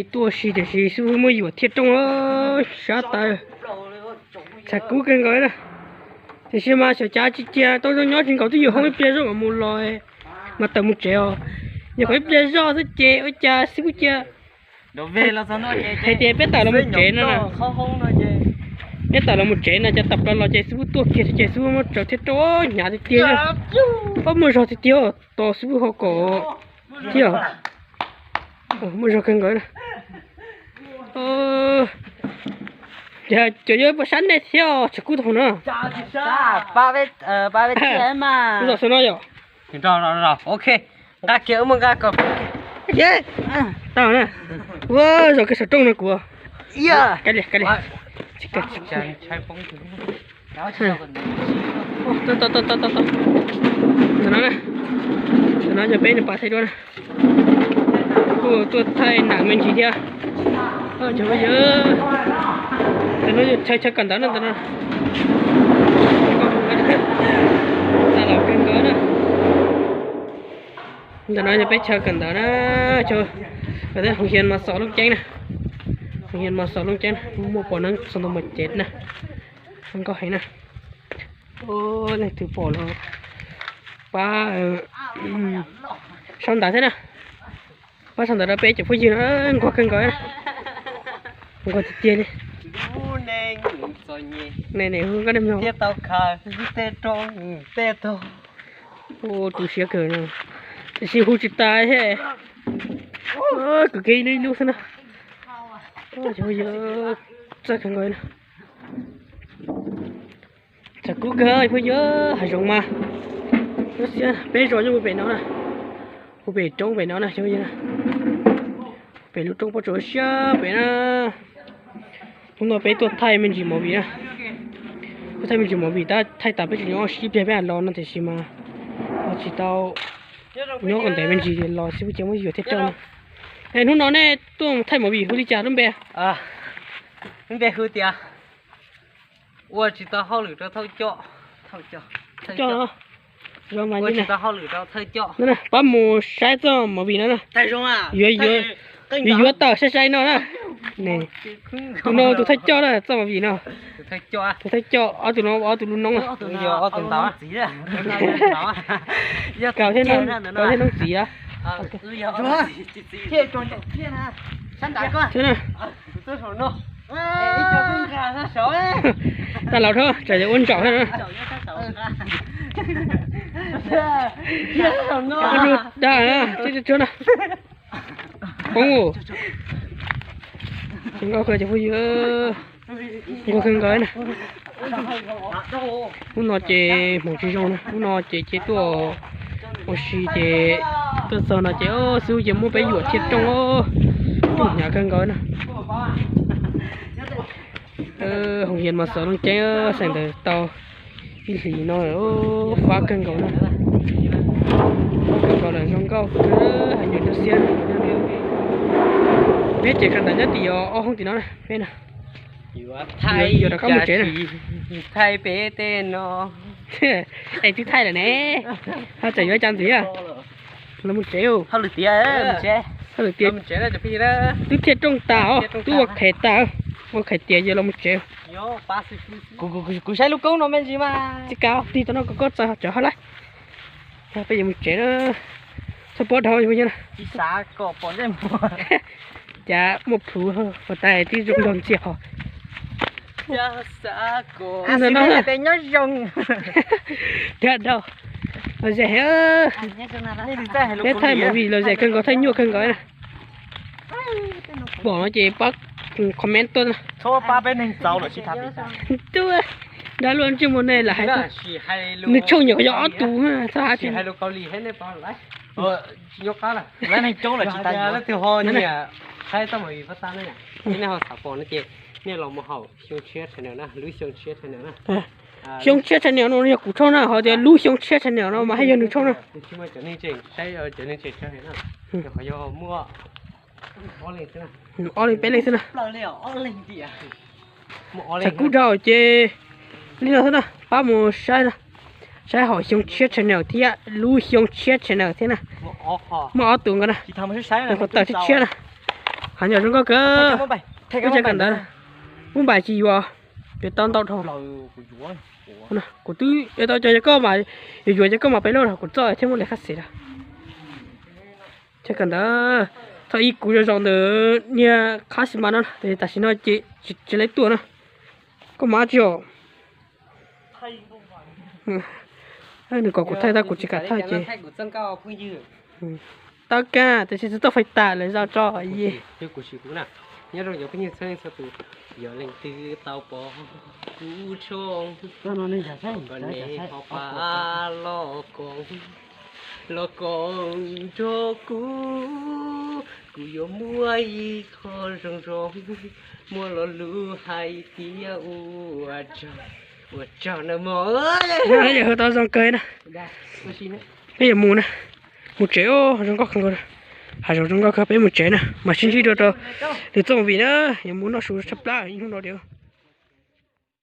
Tuaj ua si tiam sis xub muab yuam thiaj rooj, sab tas. Txhav kub kawg nkaus na. Tiam sis mas xyov cas tsis cia tau zoo nyob tsis nkaus twb yuav hoob ib pliag zoj mam mus los mas tawm mus tsev os. Nyuam qhuav ib pliag zoj xwb ces ua cas xub cia hais tias peb tawm los mus tsev no na. Peb tawm los mus tsev no ces tawm plaws los ces xub tuaj kiag ces xub muab tsaws thiaj rau hnyav tiag tiag. Muaj zog tiag tiag, tos xub ho kom thiab. Muaj zog kawg nkaus. Cov yuav pab sab nej thiab tsav kub tau na. Kuv zos xwb no yom. Ok, nqa kiag wb muaj nqa kom. Tau na. Ua zos kawg saum rooj no kuv. Kav liam, kav liam. Ntawm no, ntawm no yog peb niam pas thaij duab na. Kuj tuaj thaij nam me ntsis thiab. Ntawm no yog chaw kawm ntawv na, ntawm no. Tag los kawg nkaus na. Ntawm no yog peb chaw kawm ntawv na, chaw hoo hias mas xos looj ceeb na. Hoo hias mas xos looj ceeb na, muaj pom neeb xoo ntau mas cev na. Zoo nkauj heev na. Leej twg pom los pab sau ntawv thiab na. Pab sau ntawv rau peb cov phooj ywg na, nquag kawg nkaus. Nquag tiag tiag li. Ne ne hu nkauj dej mlog. Tu siab kawg no, tiam sis hu tsis tas thiab. Kwv kiag ib lub ib lub xwb na. Txawj kawg nkaus na. Txawm kub kawg phooj ywg, hav zoov mas. Peb zos nyob puag pem no na, puag pem roob pem no na, pem lub roob pob tsuas siab pem na. Hnub no peb tuaj thaij me ntsis movie na. Tuaj thaij me ntsis movie tab thaij tas peb tseem nyob sib pliag peb los no tiam sis mas tsis tau nyob kom ntev me ntsis los xwb cia muab yuam thiaj rau no. Es hnub no nej tuaj thaij movie hu li cas lub npe? Lub npe hu tias ua tsis tau hauj lwm rau thawj coj. Ua tsis tau hauj lwm rau thawj coj. Pab mus saib txoj movie no na. Yuav, yuav, yuav yuav tawm saib saib no na. Tus no tus thawj coj na txoj movie no. Tus thawj coj, ob tug no ob tug lub noob. Kaus thiab noob txiv. Tag laus thiab tsam ua ntsaum thiab na. Dag na, tsuag na. Poob. Nkauj kawg cov phooj ywg, nkauj kawg nkaus na. Hnub no ces hmoov tsis zoo na, hnub no ces cia tuaj ua si ces tuaj txog no ces xub ces muab peb yuam thiaj rooj, rooj hnyav kawg nkaus na. Hoo hias mas xov looj ceeb, xeem ntawd tau ib hlis no fab kawg nkaus na. Fab kawg nkaus lawm, zoo nkauj kawg, hais nyuam ntsuab xiab. Peb tsev kawm ntawv nyob tim ob hoob tim no na, peb no. Yuav rov qab mus tsev na. Thaij peb tej no. Es twb thaij lawm ne, ho tsam yuav cas ntxiv. Los mus tsev. Hauj lwm tiav, twb thiaj rooj tas os, twb ua qhev tas, ua qhev tiav yog los mus tsev. Kuv saib lub koob no me ntsis mas. Tsis kav tig tau no kom koj txaws tsawv hauj lwm. Peb yuav mus tsev na. Txhob pob dhau. Cas muaj plhuav puas tas twb zoo nraug ntxiag hos. Nyob zoo. Tiag dhau. Lom zem, peb thaij movie lom zem kawg nkaus, thaij nyuaj kawg nkaus na. Pom no ces pab comment tuaj na. Dab luaj ntsej muag nej lam hais, nws tshooj nyuam qhuav yog ob tug, txhob hais tsis. Nej ho xav pom no ces nej los mus hauv Xyoo Tshiab channel na, lub Xyoo Tshiab channel na. Xyoo Tshiab channel no yog kuv tshooj na, ho tias lub Xyoo Tshiab channel no mas haj yog nws tshooj na. Ob leeg peb leeg xwb na. Txawm kub dhau ces li no xwb na, pab mus saib, saib hauv Xyoo Tshiab channel thiab lub Xyoo Tshiab channel thiab na. Muaj ob tug nkaus na, qhov tawm tshiab tshiab na. Hav nyom zoo nkauj kawg. Ib tsav kawm ntawv, muab npaim tsis yuav, yuav tau ntau dhau. Kuv twb yuav tau cov yog koj mas, yuav yuav cov koj mas peb lub los kuv txoj thiab muaj li qhab xev lawm. Tsav kawm ntawv, txog ib kuv zoo zoo ntawd niag qhab xi mas no, tam sim no ces tsis lawv tuaj na. Koj mas tsis os. Nws kom kuv thaij tab kuv tsis kam thaij ces. Tab kag tiam sis tsis tau fais tas lawv zau tso ye. Nyob zoo cov phooj ywg txhua leej txhua tus, yog leej twg tau pom kuv tshooj, koj ne ho pab los koom, los koom nrog kuv, kuv yuav muaj ib qho zoo zoo, muaj lo lus hais tias ua tsaug, ua tsaug na mog. Yog tau zoo kawg na. Peb yuav mus na, mus tsev os, zoo nkauj kawg nkaus. Hav zoov zoo nkauj kawg, peb mus tsev na, mas sib ntsib dua rau lwm txoj movie na, yuav mus noj su tshaj plaws ib hnub no tiag.